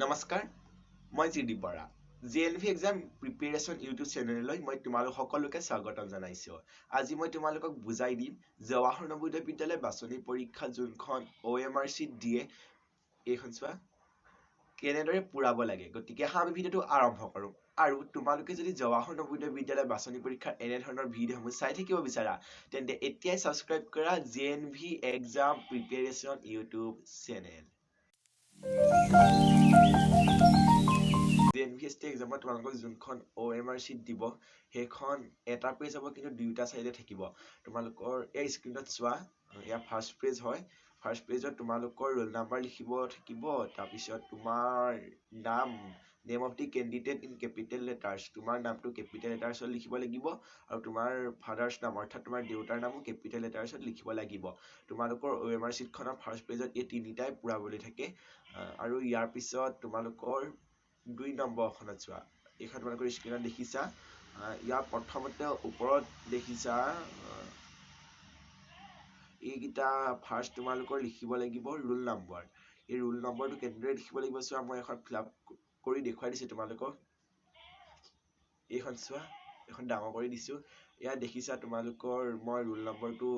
নমস্কাৰ, মই Tridip Bora, JNV exam preparation YouTube চেনেললৈ মই তোমালোক সকলোকে স্বাগতম জনাইছোঁ। আজি মই তোমালোকক বুজাই দিম জৱাহৰ নৱোদয় বিদ্যালয় বাছনি পৰীক্ষা যোনখন OMR sheet দিয়ে, এইখন চোৱা কেনেদৰে পূৰাব লাগে। গতিকে আমি ভিডিঅ'টো আৰম্ভ কৰোঁ। আৰু তোমালোকে যদি জৱাহৰ নৱোদয় বিদ্যালয় বাছনি পৰীক্ষাৰ এনেধৰণৰ ভিডিঅ'সমূহ চাই থাকিব বিচাৰা, তেন্তে এতিয়াই ছাবস্ক্ৰাইব কৰা JNV exam preparation YouTube channel. JNVST এক্সামত তোমালোকক যোনখন OMR sheet দিব, সেইখন এটা পেজ হ'ব, কিন্তু দুয়োটা চাইডে থাকিব। তোমালোকৰ এই স্ক্ৰীণত চোৱা, এয়া ফাৰ্ষ্ট পেজ হয়। ফাৰ্ষ্ট পেজত তোমালোকৰ ৰোল নাম্বাৰ লিখিব থাকিব, তাৰপিছত তোমাৰ নাম, name of the candidate in capital letters, তোমাৰ নামটো কেপিটেল লেটাৰ্ছত লিখিব লাগিব, আৰু তোমাৰ ফাদাৰ্ছ নাম অৰ্থাৎ তোমাৰ দেউতাৰ নামো কেপিটেল লেটাৰ্ছত লিখিব লাগিব। তোমালোকৰ OMR শ্বীটখনৰ ফাৰ্ষ্ট পেজত এই তিনিটাই পূৰাবলৈ থাকে। আৰু ইয়াৰ পিছত তোমালোকৰ 2 নম্বৰখনত চোৱা, এইখন তোমালোকৰ স্ক্ৰীণত দেখিছা। ইয়াৰ প্ৰথমতে ওপৰত দেখিছা এইকেইটা ফাৰ্ষ্ট তোমালোকৰ লিখিব লাগিব ৰোল নম্বৰ। এই ৰোল নম্বৰটো কেনেদৰে লিখিব লাগিব চোৱা, মই এখন ফিল আপ কৰি দেখুৱাই দিছোঁ তোমালোকক। এইখন চোৱা, এইখন ডাঙৰ কৰি দিছোঁ। ইয়াত দেখিছা তোমালোকৰ মই ৰোল নম্বৰটো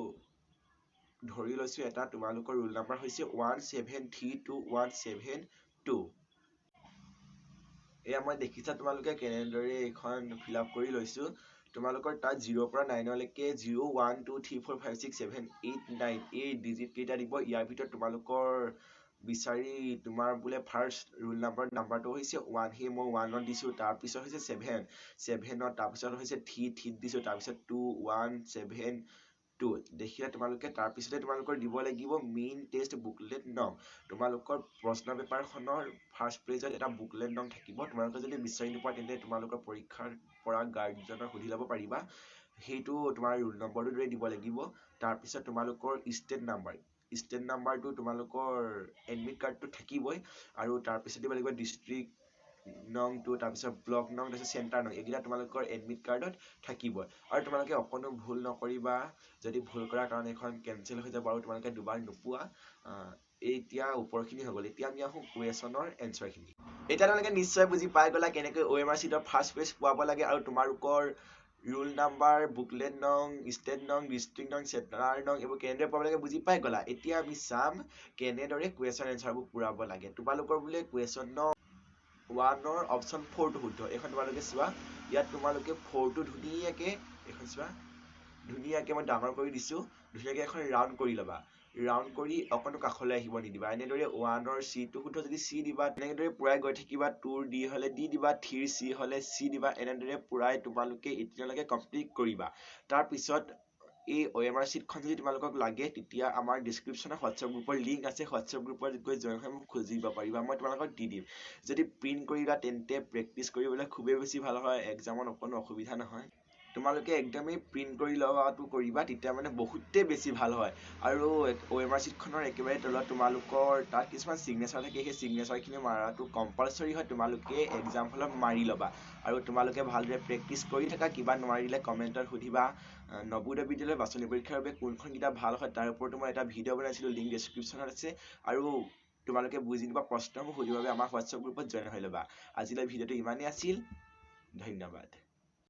ধৰি লৈছোঁ এটা, তোমালোকৰ ৰোল নম্বৰ হৈছে 1732172। এয়া মই দেখিছা তোমালোকে কেনেদৰে এইখন ফিল আপ কৰি লৈছোঁ। তোমালোকৰ তাত 0ৰ পৰা 9লৈকে 0 1 2 3 4 5 6 7 8 9 এই ডিজিট কেইটা দিব। ইয়াৰ ভিতৰত তোমালোকৰ বিচাৰি তোমাৰ বোলে ফাৰ্ষ্ট ৰোল নাম্বাৰটো হৈছে 1, সেই মই 1ত দিছোঁ। তাৰপিছত হৈছে 7, 7ত, তাৰপিছত হৈছে 3, 3ত দিছোঁ, তাৰপিছত 2 1 7 2 দেখিলা তোমালোকে। তাৰপিছতে তোমালোকৰ দিব লাগিব মেইন টেষ্ট বুকলেট নং। তোমালোকৰ প্ৰশ্ন পেপাৰখনৰ ফাৰ্ষ্ট পেজত এটা বুকলেট নং থাকিব। তোমালোকে যদি বিচাৰি নোপোৱা তেন্তে তোমালোকৰ পৰীক্ষাৰ পৰা গাৰ্জেনক সুধি ল'ব পাৰিবা। সেইটো তোমাৰ ৰোল নম্বৰটোৰ দৰে দিব লাগিব। তাৰপিছত তোমালোকৰ ষ্টেট নাম্বাৰ, ষ্টেট নাম্বাৰটো তোমালোকৰ এডমিট কাৰ্ডটো থাকিবই। আৰু তাৰপিছত দিব লাগিব ডিষ্ট্ৰিক্ট নংটো, তাৰপিছত ব্লক নং, তাৰপিছত চেণ্টাৰ নং, এইকেইটা তোমালোকৰ এডমিট কাৰ্ডত থাকিব। আৰু তোমালোকে অকণো ভুল নকৰিবা, যদি ভুল কৰাৰ কাৰণে এইখন কেঞ্চেল হৈ যাব আৰু তোমালোকে দুবাৰ নোপোৱা। এতিয়া ওপৰখিনি হৈ গ'ল, এতিয়া আমি আহোঁ কুৱেশ্যনৰ এনচাৰখিনি। এতিয়া তোমালোকে নিশ্চয় বুজি পাই গ'লা কেনেকৈ OMR শ্বীটৰ ফাৰ্ষ্ট পেজ পোৱাব লাগে আৰু তোমালোকৰ ৰোল নাম্বাৰ, বুকলেট নং, ষ্টেট নং, ডিষ্ট্ৰিক্ট নং, চেণ্টাৰ নং এইবোৰ কেনেদৰে পাব লাগে বুজি পাই গ'লা। এতিয়া আমি চাম কেনেদৰে কুৱেশ্যন এনচাৰবোৰ পূৰাব লাগে। তোমালোকৰ বোলে কুৱেশ্যন নং 1ৰ অপশ্যন 4টো শুদ্ধ। এইখন তোমালোকে চোৱা, ইয়াত তোমালোকে 4টো ধুনীয়াকে, এইখন চোৱা ধুনীয়াকে মই ডাঙৰ কৰি দিছোঁ, ধুনীয়াকে এখন ৰাউণ্ড কৰি ল'বা। ৰাউণ্ড কৰি অকণো কাষলৈ আহিব নিদিবা। এনেদৰে 1ৰ চিটো শুদ্ধ যদি চি দিবা, তেনেদৰে পূৰাই গৈ থাকিবা। 2ৰ ডি হ'লে ডি দিবা, 3ৰ চি হ'লে চি দিবা, এনেদৰে পূৰাই তোমালোকে এতিয়ালৈকে কমপ্লিট কৰিবা। তাৰপিছত এই OMR শ্বীটখন যদি তোমালোকক লাগে তেতিয়া আমাৰ ডিছক্ৰিপশ্যনত হোৱাটছএপ গ্ৰুপৰ লিংক আছে, হোৱাটছএপ গ্ৰুপত গৈ জইন হৈ মোক খুজিব পাৰিবা, মই তোমালোকক দি দিম। যদি প্ৰিণ্ট কৰিবা তেন্তে প্ৰেক্টিচ কৰিবলৈ খুবেই বেছি ভাল হয়, এক্সামত অকণো অসুবিধা নহয়। তোমালোকে একদমেই প্ৰিণ্ট কৰি লোৱাটো কৰিবা, তেতিয়া মানে বহুতেই বেছি ভাল হয়। আৰু OMR শ্বীটখনৰ একেবাৰে তলত তোমালোকৰ তাত কিছুমান ছিগনেচাৰ থাকে, সেই ছিগনেচাৰখিনি মাৰাটো কম্পালচৰি হয়, তোমালোকে এক্সাম হলত মাৰি ল'বা। আৰু তোমালোকে ভালদৰে প্ৰেক্টিচ কৰি থাকা, কিবা নোৱাৰিলে কমেণ্টত সুধিবা। নৱোদয় বিদ্যালয় বাছনি পৰীক্ষাৰ বাবে কোনখন কিতাপ ভাল হয় তাৰ ওপৰতো মই এটা ভিডিঅ' বনাইছিলোঁ, লিংক ডেছক্ৰিপশ্যনত আছে। আৰু তোমালোকে বুজি নোপোৱা প্ৰশ্নসমূহ সুধিবৰ বাবে আমাৰ হোৱাটছএপ গ্ৰুপত জইন হৈ ল'বা। আজিলৈ ভিডিঅ'টো ইমানেই আছিল, ধন্যবাদ।